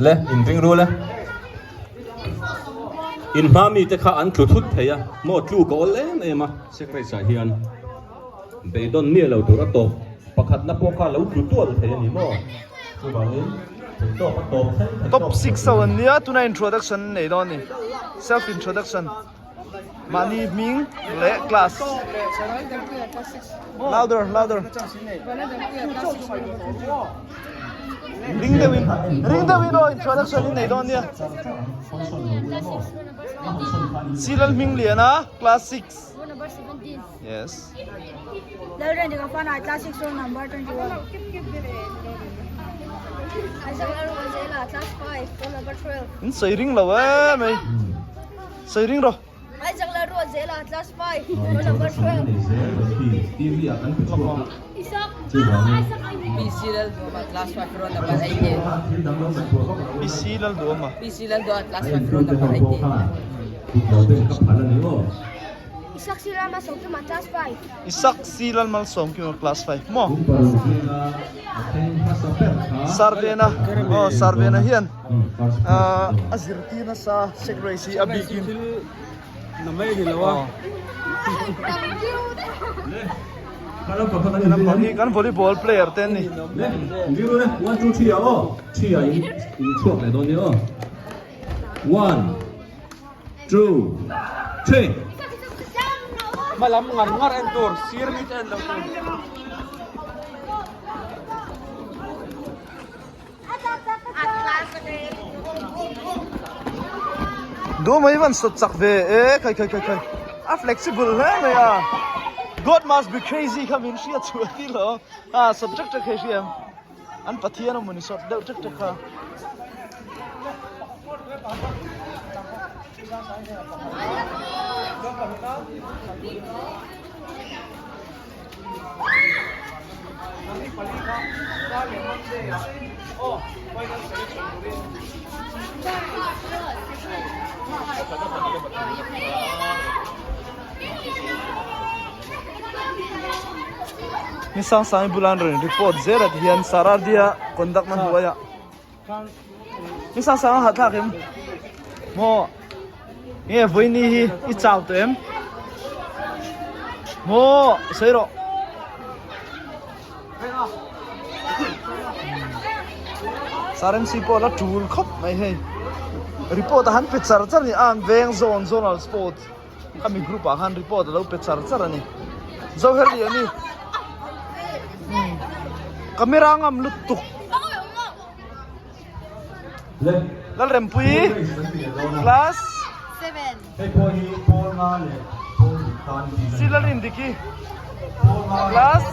Le in ring ru le. In hma mi te kha an tlu thut thei a, maw tlu ka awl em em a secrets ah hian beidawn miah lo tur a tawp pakhatna pawh kha lo tlu tual thei a ni maw? Chuvangin theihtawp a tawp thleng theihtawp Top 6 ho an nia tuna introduction an nei dawn a ni self introduction mahni hming leh class louder louder ring deuhin ring deuhin aw introduction in nei dawn nia Silal hming lian a class 6 yes In sawi ring lo e mai sawi ring rawh. PC Lalduama. Isak C Lalmalsawmkima class 5 maw? Sarvena aw Sarvena hian a zirtir nasa sek race hi a bikin Lampang hi kan volleyball player te an ni. Duh mai van sawt chak ve e khai khai khai khai a flexible hle mai a God must be crazy kha min hriat chhuah ti lo a sawt ṭek ṭek hei hriam an pathian awm ni sawt deuh ṭek ṭek kha. Ni sang sang bulan rawn report zel a ti hian Saradia conduct na hnuaiah ni sang sang a hahthlak em maw Nge vawiini hi i chau tawh em? Maw sawi rawh. Sir MC pawh la tul khawp mai hei. Report a han pe char char a ni a an veng zawn zonal sports khami group ah khan report a lo pe char char a ni. Zoherliani camera ngam lutuk. Lalrempuii class Silalrindiki class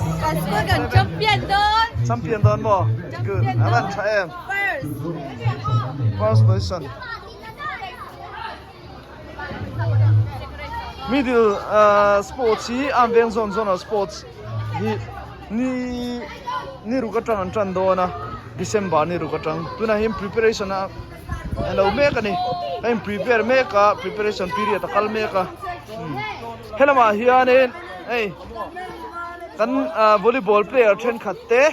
champion dawn maw good a van tha em first position middle sports hi an veng zawn zawn a sports hi ni ni ruk atang an tan dawn a December ni ruk atang tunah hian preparation a lo mek a ni a in prepare mek a preparation period a kal mek a helamah hianin hei kan volleyball player thenkhat te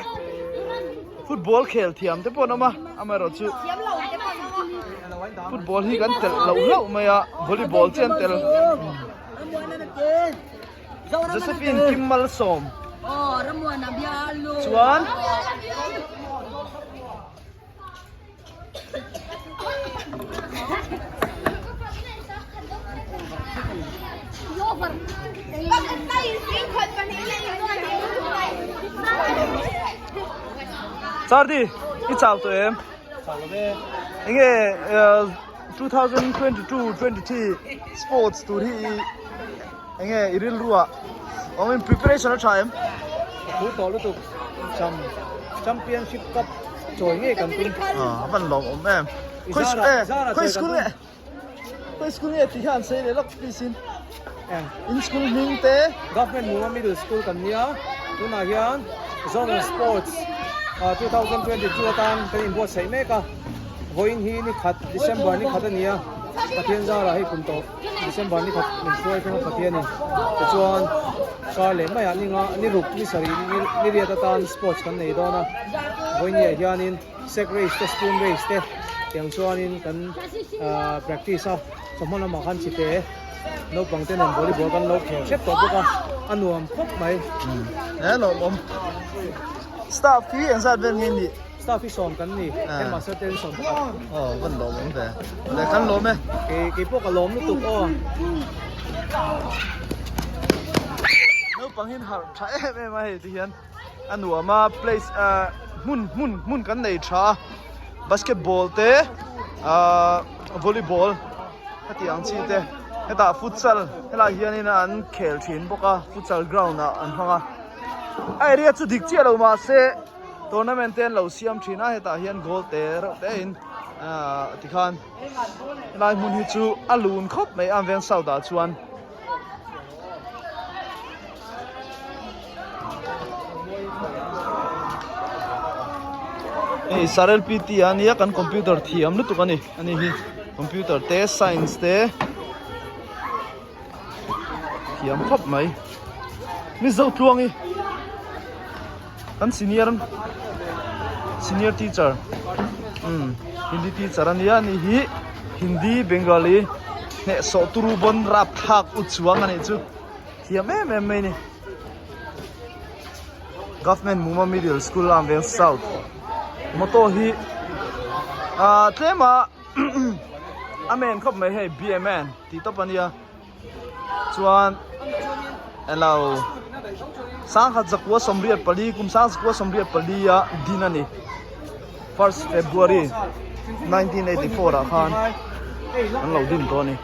football khel thiam te pawh an awm a amaherawhchu Football hi kan telh loh hlauh mai a, volleyball chiah an tel. Josephine Kim Malsawm chuan Chardi i chau tawh em? Enge 2022 23 sports tur hi enge i rilru ah awm in preparation a tha em? Thu tawh lutuk cham championship cup chawi ngei kan tum. A van lawm awm em. Khawi khawi school nge? Khawi school nge tih hian sei leh lawk please in. In school hming te. Government Muma Middle School kan nia tunah hian Zonal Sports 2022 atan kan inbuatsaih mek a vawiin hi ni khat December ni khat a ni a. Pathian zarah hei kum tawh December ni khat min hruai thung a Pathianin tichuan kar leh maiah ni nga ni ruk ni sarih ni riat atan sports kan nei dawn a vawinia hianin sek race te spoon race te tiang chuanin kan ah practice a chawhma lamah khan chite naupang te nen volleyball kan lo khel hrep tawh bawk a a nuam khawp mai. He lawmawm staff hi engzat vel nge nih? Staff hi sawm kan ni, headmaster te hi sawm pakhat. Aw, van lawm awm ve. Le kan lawm e. Kei kei pawh ka lawm lutuk aw. Naupang hin harh tha em em a hei ti hian a nuam a place ah hmun hmun hmun kan nei tha a basketball te ah volleyball heti ang chi te hetah futsal helai hianin an khel thin bawk a futsal ground ah an hmang a a area chu dik chiah lo mahse. Tournament te an lo siam thin a hetah hian goal te reuh te in ahh tikhan helai hmun hi chu a lun khawp mai a veng south ah chuan. Hei sir L P T a nia kan computer thiam lutuk a ni ani hi computer te science te thiam khawp mai Mizo tluang hi kan senior senior teacher umm hindi teacher ania ani hi hindi bengali hnehsawh turu bawn rapthlak u chuang anih chu thiam em em mai a ni government muma middle school a veng south motor hi ah tlem a a men khawp mai hei bmn tih tawp ania. Chuan elo sangkhat zakua 84 kum sang zakua 84 a din a ni first February 1984 ah khan an lo din tawh a ni.